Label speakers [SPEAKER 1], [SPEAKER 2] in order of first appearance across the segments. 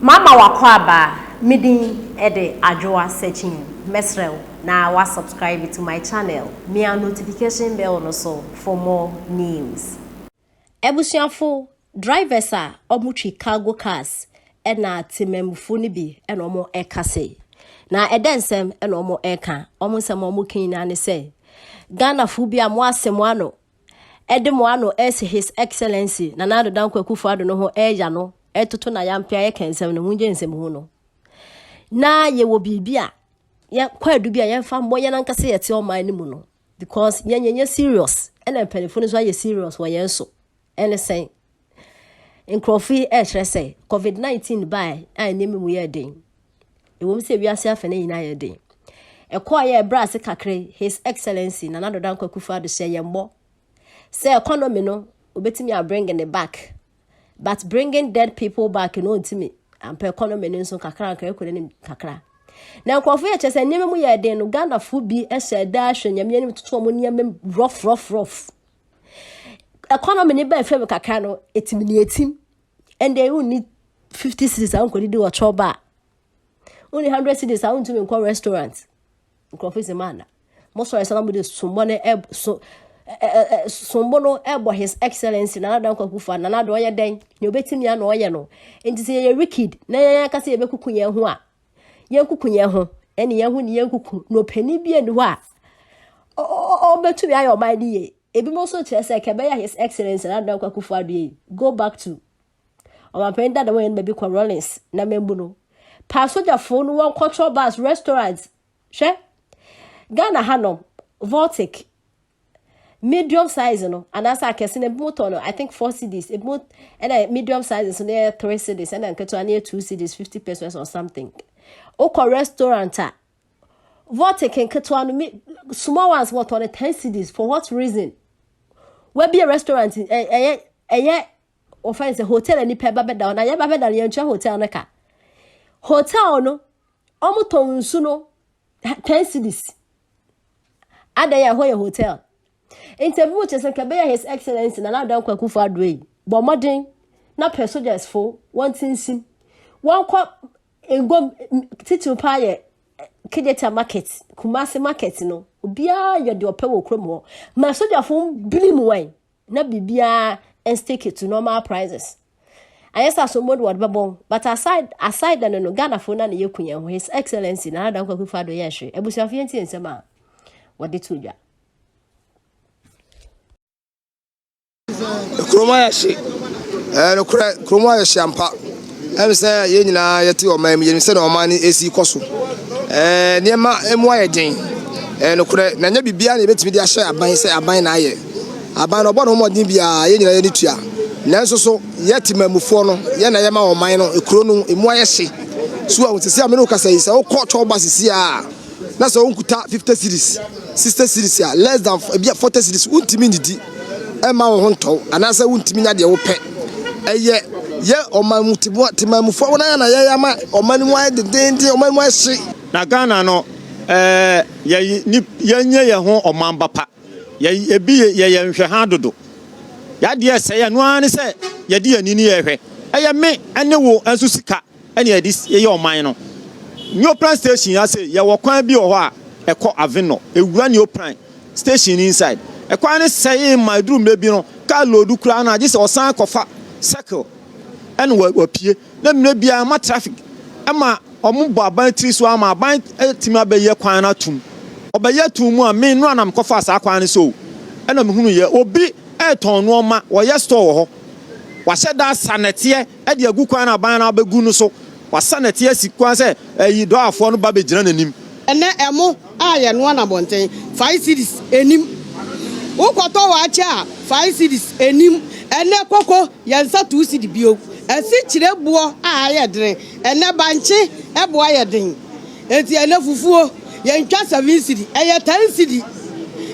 [SPEAKER 1] Mama w'akwaaba, me din de Adwoa Sekyim, mɛsrɛ wo na wa subscribe to my channel, mia notification bell no so for more news. Abusuafo, drivers a ɔmo twi cargo cars ɛna temamufo no bi ɛna ɔmo ɛka sei. Na ɛdɛ nsɛm ɛna ɔmo ɛka. Ɔmo nsɛm a ɔmo ka nyinaa ne sɛ, Ghanafo bi a mo ase mo ano ɛde mo ano ɛsi His Excellency Nana Addo Dankwa Akufo-Addo no ho ɛɛya no, ɛtoto na yampea yɛka nsɛm no, mongye nsɛm hu no. Na yɛwɔ biribi a, yɛ kwaadu bi a yɛmfa mmɔ yɛn ankasa yɛte ɔman no mu no, because yɛn yɛnyɛ serious, ɛna mpanimfoɔ no nso ayɛ serious wɔ yɛn so. Ɛne sɛn? Nkurɔfo yi ɛrekyerɛ sɛ COVID-19 baa a nneɛma mu yɛ den. Ɛwɔ mu sɛ wiase afa no nyinaa yɛ den. Ɛkɔɔ yɛ ɛbrɛ ase kakra yi, His Excellency Nana Addo Dankwa Akufo-Addo hyɛ yɛn bɔ sɛ economy no obetumi a bring ne back, but bringing dead people back no ntumi ampa. Economy no nso kakra nkra ɛkɔ n'anim kakra. Na nkurɔfo yɛ kyerɛ sɛ nneɛma mu yɛ den no, Ghanafo bi hyɛ da ahwɛ Nyame anim toto wɔn nneɛma mu rough rough rough. Economy ne bɛɛ fam kakra no, etim ne etim. Ɛnna wonni 50 cedis a nkɔdidi wɔ chop bar, wonni 100 cedis a wontumi nkɔ restaurant. Nkurɔfo si maa na mo sɔrɔ sɛ na mo de sombo no ɛ so ɛ ɛ sombo no ɛbɔ His Excellency Nana Addo Dankwa Akufo. Nana Addo ɔyɛ dɛn nea obetumi ano ɔyɛ no? Nti sɛ yɛyɛ wicked na yɛn akasa yɛbɛkuku yɛn ho a, yɛn kuku yɛn ho ɛne yɛn ho ne yɛn kuku na ɔpanin bi ani hɔ a ɔbɛtumi ayɛ ɔman no yie. Ebi mo nso kyerɛ sɛ kɛbɛyɛ His Excellency Nana Addo Dankwa Akufo Addo yi go back to ɔmanpanyin dada wɔn yɛn baabi kɔ Rawlings na mɛmbu no pa sogyafoɔ no wɔn control bars, restaurants. Hwɛ, Ghana hanom, Voltic medium size no anaasɛ akɛse no, ebi mo tɔ no I think 4 cedis, ebi mo ɛna medium size no yɛ 3 cedis, ɛna nketewa no yɛ 2 cedis 50 pesewas or something. Wokɔ restaurant a, Voltic nketewa no, small ones, wɔtɔ no 10 cedis. For what reason? Wabie restaurant, ɛyɛ wɔfɛn sɛ hotel a nipa ba bɛda hɔ na yɛba bɛda no, yɛntua hotel no ka. Hotel no, wɔn tɔn nsu no 10 cedis. Adan yɛ hɔ yɛ hotel. Nti ebi mo kyerɛ sɛ nkɛbɛyɛ His Excellence Nana Addo Dankwa Akufo Addo yi bɔ mmɔden na pɛ soldiers fo wɔn ti nsim wɔn kɔ ngom titiri paa yɛ Kejetia Market, Kumasi market no, obiara yɛ deɛ ɔpɛ wɔ kurom hɔ ma sogyafo biri mu wɔn na biribiara stick to normal prices. Ayɛ sɛ asombo de wɔde bɛbɔ, but aside no, Ghanafoɔ na ne yɛ kun yɛn ho. His Excellency Nana Addo Dankwa Akufo Addo yɛ hwee. Abusuafo, yɛn ti nsɛm a wɔde to dwa.
[SPEAKER 2] Kurom ayɛ hye. Nokorɛ, kurom ayɛ hye ampa. Ɛm sɛ yɛn nyinaa yɛte ɔman mu, yɛnim sɛdeɛ ɔman no ɛsi kɔ so. Nneɛma mu ayɛ den. Nokorɛ, na nyɛ biribiara na yɛbɛtumi de ahyɛ aban sɛ aban na ayɛ. Aban no ɔbɔ ne ho mmɔden biara, yɛn nyinaa yɛde tua. Nanso so yɛte mamufoɔ no, yɛn na yɛma ɔman no, kuro no emu ayɛ hye. So a sisi a me ne wo kasa yi, sɛ wokɔ chop bar sisi a na sɛ wonkuta 50 cedis, 60 cedis a, less than ebi a 40 cedis, wontumi ndidi ɛma wo ho ntɔw anaasɛ wontumi nya deɛ wopɛ. Ɛyɛ yɛ ɔman mu temamufoɔ wɔn ayɛ na yɛyɛ ama ɔman no mu ayɛ dendenden, ɔman mu ayɛ hye.
[SPEAKER 3] Na Ghana no, yɛ ni yɛnyɛ yɛn ho ɔman ba pa. Yɛ ebi yɛyɛ nhwɛha dodo. Yadeɛ sɛ yɛ no ara ne sɛ yɛde yɛn ani yɛhwɛ. Ɛyɛ me ɛne wo nso sika ɛne yɛde yɛyɛ ɔman no. Neoplan station ase, yɛwɔ kwan bi wɔ hɔ a ɛkɔ Avenor, ewura Neoplan station inside. Ɛkwan no sɛe ma eduru mmerɛ bi no, kaa load koraa no agye sɛ ɔsan kɔfa circle ɛna wapue na mmerɛ biara ma traffic ɛma ɔmo bɔ aban tiri so ama aban ɛtumi abɛyɛ kwan no atum. Ɔbɛyɛ atum mu a, me no anam kɔfa saa kwan no so ɛna mehunu yɛ obi ɛretɔn nneɛma, wɔyɛ store wɔ hɔ, wahyɛ da asa nɛteɛ ɛde agu kwan no aban no abɛgu no so. Wasa nɛteɛ asi kwan sɛ ɛyi dɔafoɔ no ba bɛgyina n'anim.
[SPEAKER 4] Ɛnɛ ɛmo a yɛnoa na abɔnten, 5 cedis enim. Wokɔtɔ waakye a, 5 cedis enim. Ɛnɛ koko yɛnsa 2 cedi bio. Ɛsi kyerɛ boɔ a ayɛ dene. Ɛnɛ bankye ɛboɔ ayɛ den, eti ɛnɛ fufuo yɛntwa 7 cedi, ɛyɛ 10 cedi.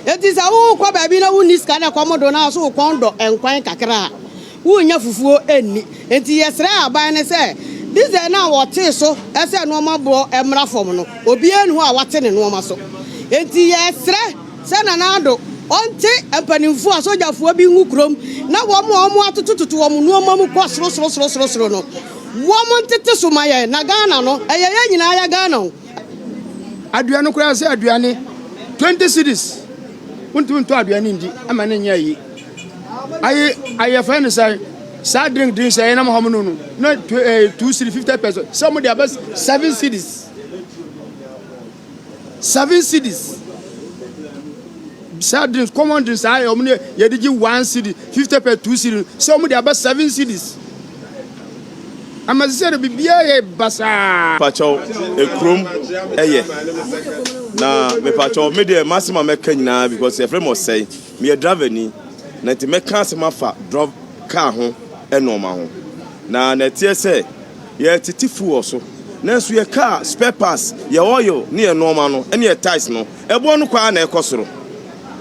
[SPEAKER 4] Eti sɛ wokɔ baabi na wonni sika na ɛkɔm do na so wokɔn dɔ nkwan kakra a, wonya fufuo nni. Nti yɛsrɛ aban no sɛ diesel no a wɔtee so ɛsɛ nneɛma boɔ mmra fam no, obiara ni hɔ a wate ne nneɛma so. Nti yɛsrɛ sɛ Nana Addo ɔnte mpanimfoɔ a sogyafoɔ bi ngu kurom na wɔn a wɔn atotototo wɔn nneɛma mu kɔ soro soro soro soro soro no. Wɔn ntete so ma yɛn na Ghana no ɛyɛ yɛn nyinaa yɛ Ghana o.
[SPEAKER 5] Aduane koraa sɛ aduane 20 cedis wontumi ntɔ aduane ndi ama ne nyɛ ayi ayi ayɛfɛ ne sɛ saa drink drink sɛ yɛnam hɔ no no na 2 cedis 50 pesos sɛ wɔde aba 7 cedis 7 cedis Saa drinks, common drinks a wɔn ne yɛde gye one cedi, 50 pɛ, 2 cedi, sɛ wɔn de aba 7 cedis. Ama sɛ de biribiara yɛ basaa.
[SPEAKER 6] Mepakyɛw ekurom ɛyɛ na mepakyɛw me deɛ m'asɛm a mɛka nyinaa because yɛfrɛ me ɔsɛe meyɛ driver ni na nti mɛka asɛm afa drɔv car ho ɛnoɔma ho na na ɛteɛ sɛ yɛtete fuel so nanso yɛ car spare parts yɛ oil ne yɛ nnoɔma no ɛne yɛ tyres no Ɛboɔ no kɔ ara na ɛkɔ soro.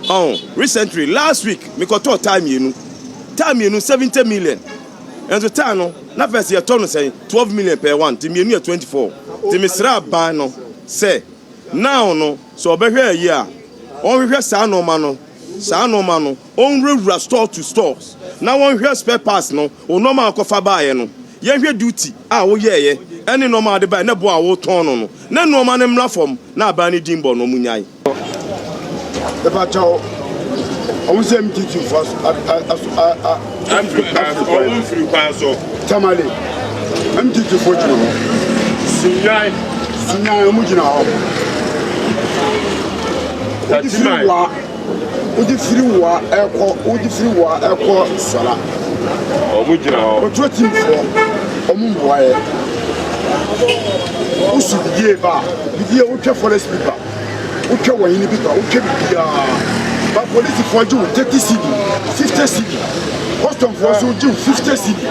[SPEAKER 6] Ɔho, recently, last week, mekɔtɔɔ tyre mmienu. Tyre mmienu, 70 million. Nso tyre no, na first yɛtɔ no sɛn? 12 million per one, nti mmienu yɛ 24. Nti mesrɛ aban no sɛ, now no, sɛ ɔbɛhwɛ ayi a, ɔnhwehwɛ saa nnoɔma no, saa nnoɔma no, ɔnwurawura store to stores, na wɔnhwɛ spare parts no, wo nnoɔma a wokɔfa baeɛ no, yɛnhwɛ duty a woyɛeɛ, ɛne nnoɔma a wode baeɛ, ne boɔ a wotɔn no no, na nnoɔma no mmra fam. Na aban no din bɔ no ɔmo nyae.
[SPEAKER 5] Mepa kyɛw, ɔmo sɛ MTT fo aso aso a a
[SPEAKER 7] Ɔmo mfiri kwan so.
[SPEAKER 5] Tamale, MTT fo gyina hɔ.
[SPEAKER 7] Sunyan.
[SPEAKER 5] Sunyan ɔmo gyina hɔ. Wodi firi wa, wodi firi wa ɛkɔ, wodi firi wa ɛkɔ sɔla.
[SPEAKER 7] Ɔmo gyina hɔ.
[SPEAKER 5] Otuo team foɔ, ɔmo mboa yɛ. Wosi bidie ba a, bidie wotwɛ forest paper, wotwɛ wɔhene paper, wotwɛ bibiaa. Ba polisifoɔ gye wo 30 cedi, 50 cedi, customfoɔ nso gye wo 50 cedi.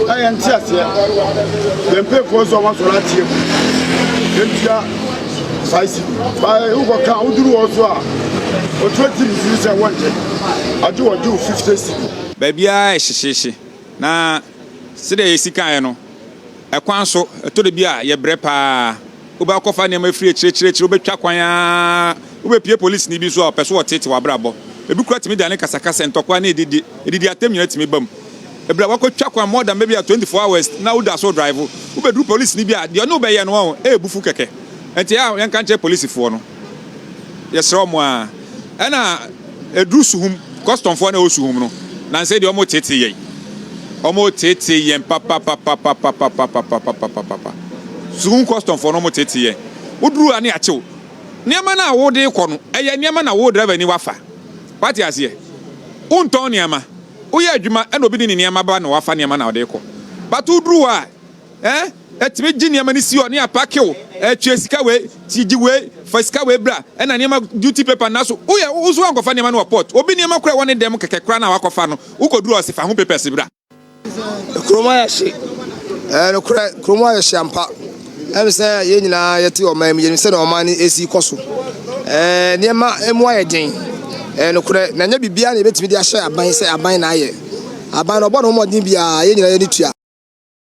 [SPEAKER 5] Na yɛn te aseɛ. Yɛn mpanyinfoɔ nso wɔn asɔre ateɛ mu. Yɛntua 5 cedi. Ba wokɔ ka woduru hɔ so a, otuo ti mfiri sɛ wɔngye. Agye wɔgye wo 50 cedi.
[SPEAKER 8] Baabiara yɛ hyehyeehye, na sɛdeɛ yɛsi kaeɛ no, Ɛkwan so, ɛtɔ da bi a yɛbrɛ paa. Wobɛakɔfa nneɛma afiri akyiriakyiriakyiri, wobɛtwa kwan ara, wobɛpue polisini bi so a ɔpɛ sɛ ɔteete w'abrabɔ. Ebi koraa tumi dane kasakasa, ntɔkwa ne adidi, adidi atɛm nyinaa tumi ba mu. Ɛberɛ a woakɔtwa kwan more than maybe a 24 hours na woda so drive, wobɛduru polisini bi a, deɛ ɔne wo bɛyɛ no, wahu, ɛyɛ abufuo kɛkɛ. Ɛnti ɛyɛ a yɛnka nkyerɛ polisifoɔ no. Yɛsrɛ wɔn ara. Ɛna ɛduru Suhum, kɔstɔmfoɔ no a ɛwɔ Suhum no, nansa yi deɛ wɔreteetee yɛn. Wɔreteetee yɛn papapapapapapapapapapapa. Suhum kɔstɔmfoɔ no wɔreteetee yɛn. Woduru a ne yɛakye wo. Nneɛma no a wode rekɔ no, ɛyɛ nneɛma na wo driver ni wafa. Wate aseɛ? Wontɔn nneɛma. Woyɛ adwuma ɛna obi de ne nneɛma ba na wafa nneɛma na ɔde rekɔ. But woduru hɔ a, Eh, ɛtumi gye nneɛma no si hɔ ne apake wo, eh, tua sika wei, ti gye wei, fa sika wei bra, ɛna nneɛma duty paper nna so. Woyɛ, wo nso woankɔfa nneɛma no wɔ port. Obi nneɛma koraa ɛwɔ ne dɛm kɛkɛ koraa na wakɔfa no, wokɔduru hɔ ɔse fa ho papers bra.
[SPEAKER 2] Kurom ayɛ hye. Ɛyɛ nokorɛ, kurom ayɛ hye ampa. Ɛm sɛ yɛn nyinaa yɛte ɔman mu, yɛnim sɛdeɛ ɔman no ɛsi kɔ so. Ɛɛ, nneɛma mu ayɛ den. Ɛyɛ nokorɛ, na ɛnyɛ biribiara na yɛbɛtumi de ahyɛ aban sɛ aban na ayɛ. Aban no, ɔbɔ ne ho mmɔden biara, yɛn nyinaa yɛn ani tua.